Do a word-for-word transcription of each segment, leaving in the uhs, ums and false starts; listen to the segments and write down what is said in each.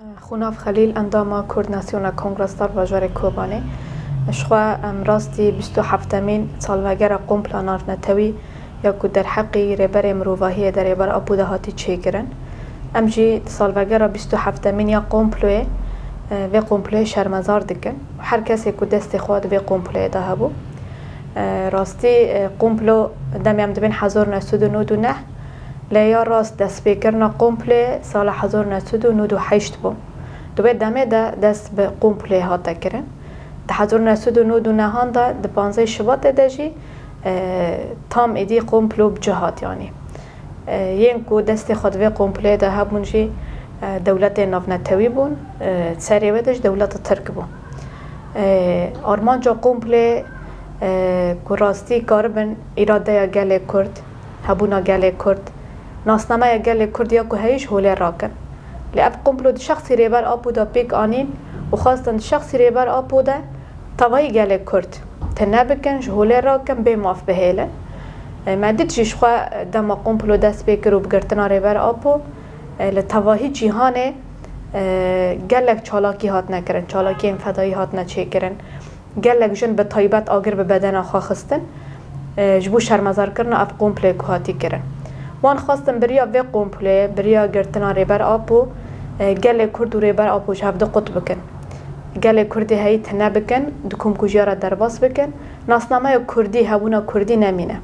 Xûnav Xelîl, endama Kurd Nasyonal Kongresa Rojavayê Kobanê. Ji xwe em rastî bîst û heftemîn salvegera kompla navnetewî ya ku derheqî rêberê mirovahiyê de Rêber Apo de hatî çêkirin. Em jî di salvegera bîst û heftemîn ya komployê, e, vê komployê şermezar dikin. Her kesê ku destê xwe di vê komployê de hebû. E, rastî, e, komplo demê em dibên hezar û neh sed û nod û neh, lê ya rast destpêkirina komplê sala hezar û neh sed û nod û heşt bû. Di wê demê de dest bi komplê hate kirin. Di hezar û neh sed û nod û nehan de di panzdeh Şibatê de jî, e, tam êdî komplo bi cih hat, yanî. E, yên ku destê xwe di vê komplê de hebûn jî, e, dewletên navnetewî bûn, e, serê wê de jî dewleta Tirk bû. E, armanca komplê, e, ku rastî karibin îradeya gelê Kurd, hebûna gelê Kurd, nasnameya gelê Kurd ya ku heyî ji holê rakin. Lê ev komplo di şexsî Rêber Apo de pêk anîn û xwestin di şexsî Rêber Apo de tevayî gelê Kurd tune bikin, ji holê rakin, bê maf bihêlin. E, me dît jî ji xwe dema komplo dest pê kir û bi girtina Rêber Apo, e, li tevahî cîhanê, e, gelek çalakî hatine kirin, çalakiyên fedayî hatine çêkirin. Gelek jin bi taybet agir bi bedena xwe xistin, e, ji bo şermezarkirina ev komplê ku hatî kirin. Wan xwestin bi riya vê komplê, bi riya girtina Rêber Apo, e, gelê Kurd û Rêber Apo ji hev du qut bikin. Gelê Kurdî heyî tune bikin, di komkujiya re derbas bikin, nasnameya Kurdî, hebûna Kurdî nemîne.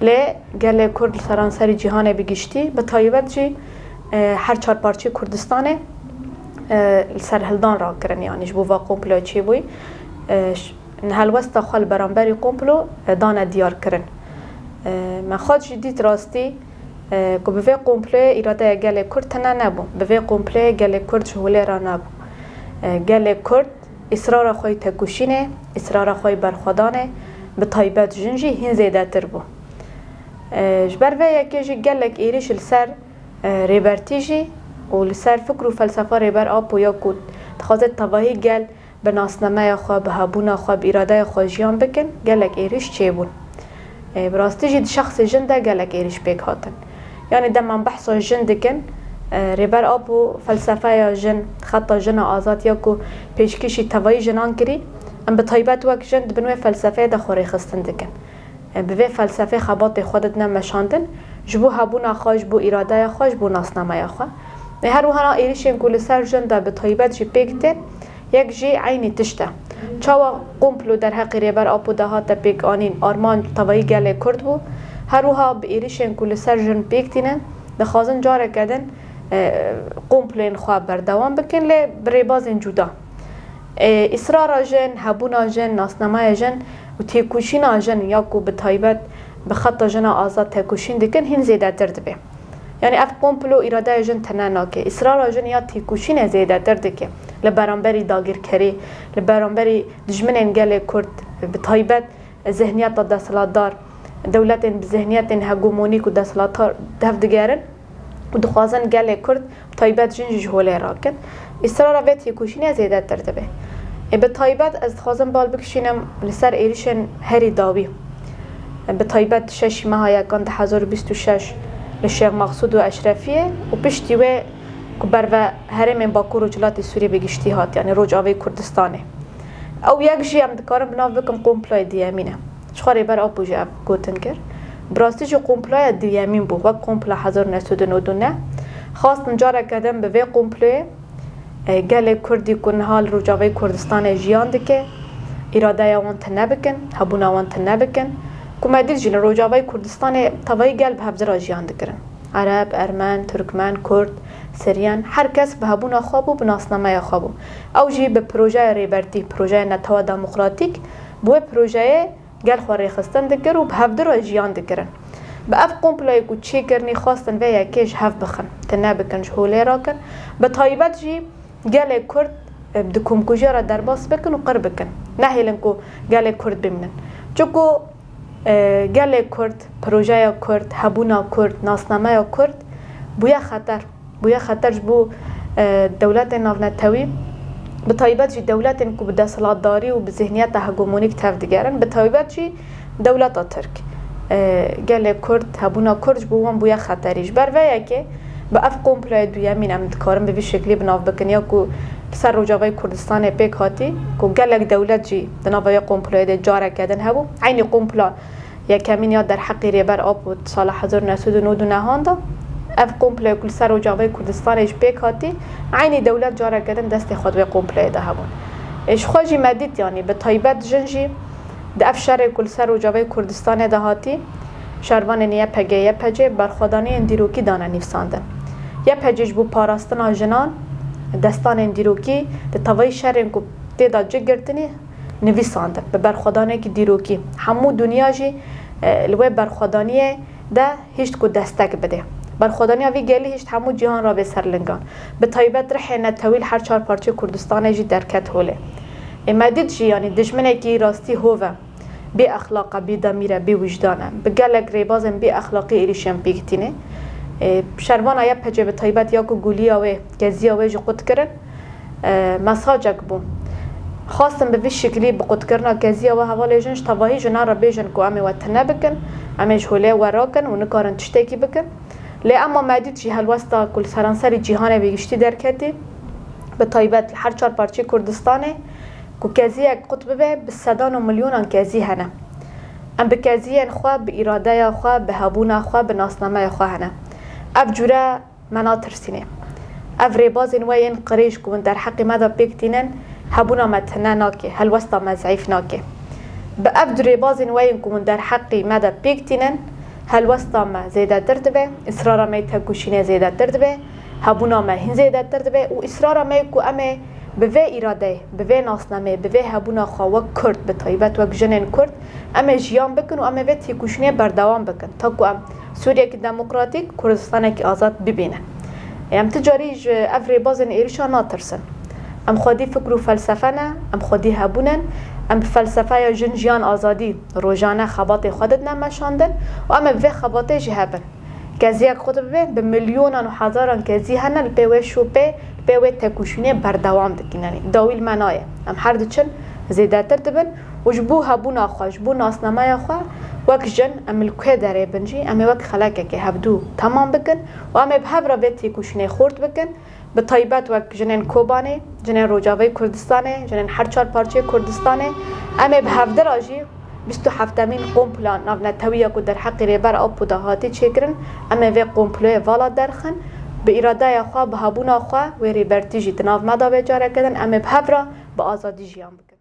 Lê gelê Kurd li seranserî cîhanê bi giştî, bi taybet jî, e, her çar parçeyê Kurdistanê, e, li ser hildan rakirin, yanî ji bo va komploya çêbûyî, e, ş-, helwesta xwe li beramberî komplo, e, dane diyarkirin. E, me xwe jî dît rastî, e, ku bi vê komployê îradeya gelê Kurd tune nebû. Bi vê komployê gelê Kurd ji holê re nebû. E, gelê Kurd îsrara xwe yê têkoşînê, îsrara xwe yê berxwedanê, bi taybet jin jî hîn zêdetir bû. E, ji ber vê yekê jî gelek êrîş li ser, e, Rêbertî jî û li ser fikr û felsefa Rêber Apo ya ku dixwaze tevahî gel bi nasnameya xwe, bi hebûna xwe, bi îradeya xwe jiyan bikin, gelek êrîş çêbûn. E, bi rastî jî di şexsê jin de gelek êrîş pêk hatin. Yanî dema em behsa jin dikin, e, Rêber Apo felsefeya jin, xeta jina azad ya ku pêşkêşî tevayî jinan kirî, em bi taybet wek jin di bin wê felsefeyê de xwe rêxistin dikin. E, bi vê felsefê xebatê xwe didine meşandin, ji bo hebûna xwe, ji bo îradeya xwe, ji bo nasnameya xwe. E, her wiha êrîşên ku li ser jin de bi taybet jî pêk tên, yek jî eynî tişt e. Çawa komplo derheqê Rêber Apo de hate pêk anîn, armanc tevayî gelê Kurd bû, her wiha bi êrîşên ku li ser jin pêk tînin, dixwazin careke din, e, komplên xwe berdewam bikin, lê bi rêbazên cuda. E, îsrara jin, hebûna jin, nasnameya jin û têkoşîna jin ya ku bi taybet bi xeta jina azad têkoşîn dikin, hîn zêdetir dibe. Yanî ev komplo îradeya jin tune nake. Îsrara jin ya têkoşînê zêdetir dike. Li beramberî dagirkerî, li beramberî dijminên gelê Kurd, bi taybet zihniyeta desthilatdar, dewletên bi zihniyetên hegemonîk û desthilatdar dev digerin û dixwazin gelê Kurd, bi taybet jin jî ji holê rakin. Îsrara vê têkoşînê zêdetir dibe. Ê, bi taybet ez dixwazim bal bikişînim li ser êrîşên herî dawî. Bi taybet şeşî meha yekan du hezar û bîst û şeş li Şêx Mexsûd û Eşrefiyê û piştî wê ku berve herêmên Bakur û Rojhilatê Sûriyê bi giştî hat, yanî Rojavayê Kurdistanê. Ew yek jî em dikarin bi nav bikin komployê duyemîn e. Ji xwe Rêber Apo jî ev gotin kir. Bi rastî jî komploya duyemîn bû, wek kompla hezar û neh sed û nod û neh. Xwestin careke din bi vê komployê, e, gelê Kurdî ku niha li Rojavayê Kurdistanê jiyan dike, îradeya wan tune bikin, hebûna wan tune bikin. Ku me dît jî li Rojavayê Kurdistanê tevayî gel bi hevdira jiyan dikirin. Ereb, Ermen, Turkmen, Kurd, Siryan, her kes bi hebûna xwe bû, bi nasnameya xwe bû. Ew jî bi projeya Rêbertî, projeya Netewa Demokratîk, bi wê projeyê gel xwe rêxistin dikir û bi hevdira jiyan dikirin. Bi ev komployê ku çêkirinî xwestin vê yekê ji hev bixin, tune bikin, ji holê rakin. Bi taybet jî gelê Kurd, e, di komkujiya re derbas bikin û qir bikin. Nehêlin ku gelê Kurd bimînin. Çunku, e, gelê Kurd, projeya Kurd, hebûna Kurd, nasnameya Kurd bûye xeter. Bûye xeter ji bo, e, dewletên navnetewî, bi taybet jî dewletên ku bi desthilatdarî û bi zihniyeta hegemonîk tev digerin, bi taybet jî dewleta Tirk. E, gelê Kurd, hebûna Kurd ji bo wan bûye xeterî. Ji ber vê yekê Bi ev komploya duyemîn em dikarin bi vî şeklî bi nav bikin, ya ku li ser Rojavayê Kurdistanê pêk hatî, ku gelek dewlet jî di nava wê komployê de careke din hebû. Eynî kompla yekemîn ya derheqî Rêber Apo di sala hezar û neh sed û nod û nehan de, ev komploya ku li ser Rojavayê Kurdistanê jî pêk hatî, eynî dewlet careke din destê xwe di wê komployê de hebûn. Ê ji xwe jî me dît, yanî bi taybet jin jî di ev şerê ku li ser Rojavayê Kurdistanê de hatî, şervanên Y P G, Y P C berxwedaniyên dîrokî dane nivîsandin. Y P C ji bo parastina jinan, destanên dîrokî di tevayî şerên ku tê de cih girtinî nivîsandin bi berxwedanekî dîrokî. Hemû dinya jî, e, li wê berxwedaniyê de hişt ku destek bide. Berxwedaniya vî gelî hişt hemû cîhan re bê ser lingan. Bi taybet rihê netewî li her çar parçeyê Kurdistanê jî derket holê. Ê me dît jî, yanî dijminekî rastî hov e. Bê exlaq e, bê demîr e, bê wijdan e. Bi gelek rêbazên bê exlaqî êrîşên pêk tîne. Ê, şervana Y P C bi taybet ya ku gulîya wê, keziya wê jî qut kirin, e, mesajek bû. Xwestin bi vî şiklî bi qutkirina keziya we hevalê jin ji tevahî jinan re bêjin ku em ê we tune bikin, em ê ji holê we rakin û nikarin tiştekî bikin. Lê ema me dît jî helwesta ku li seranserî cîhanê bi giştî derketî, bi taybet li her çar parçeyê Kurdistanê, ku keziyek qut bibe, bi sedan û milyonan kezî hene. Em bi keziyên xwe, bi îradeya xwe, bi hebûna xwe, bi nasnameya xwe hene. Ev cure me natirsîne. Ev rêbazên we yên qirêj ku hûn derheqê me de pêk tînin, hebûna me tune nake, helwesta me zeîf nake. Bi ev du rêbazên we yên ku hûn derheqê me de pêk tînin, helwesta me zêdetir dibe, israra me yê tekoşînê zêdetir dibe, hebûna me hîn zêdetir dibe û israra me yê ku em ê bi vê îradeyê, bi vê nasnameyê, bi vê hebûna xwe wek Kurd, bi taybet wek jinên Kurd, em ê jiyan bikin û em ê vê têkoşînê berdewam bikin. Ta ku em Sûriyekî demokratîk, Kurdistanekî azad bibînin. Em ti carî ji ev rêbazên êrişa natirsin. Em xwedî fikr û felsefe ne, em xwedî hebûn in, em bi felsefeya jin, jiyan, azadî rojane xebatê xwe didine meşandin û em ê bi vê xebatê jî hebin. Keziyek qut bibe, bi milyonan û hezaran kezî hene li pê wê şopê, li pê wê tekoşînê berdewam dikin. Yanî dawî li me nayê. Em her diçin zêdetir dibin û ji bo hebûna xwe, ji bo nasnameya xwe wek jin em li ku derê bin jî, em ê wek xelekekê hevdû temam bikin û em ê bi hev re vê têkoşînê xurt bikin. Bi taybet wek jinên Kobanê, jinên Rojavayê Kurdistanê, jinên her çar parçeyê Kurdistanê, em ê bi hevdira jî bîst û heftemîn kompla navnetewî ya ku derheqê Rêber Apo de hatî çêkirin, em ê vê komployê vala derxin, bi îradeya xwe, bi hebûna xwe, wê Rêbertî jî di nav me de bê careke din, em ê bi hev re bi azadî jiyan bikin.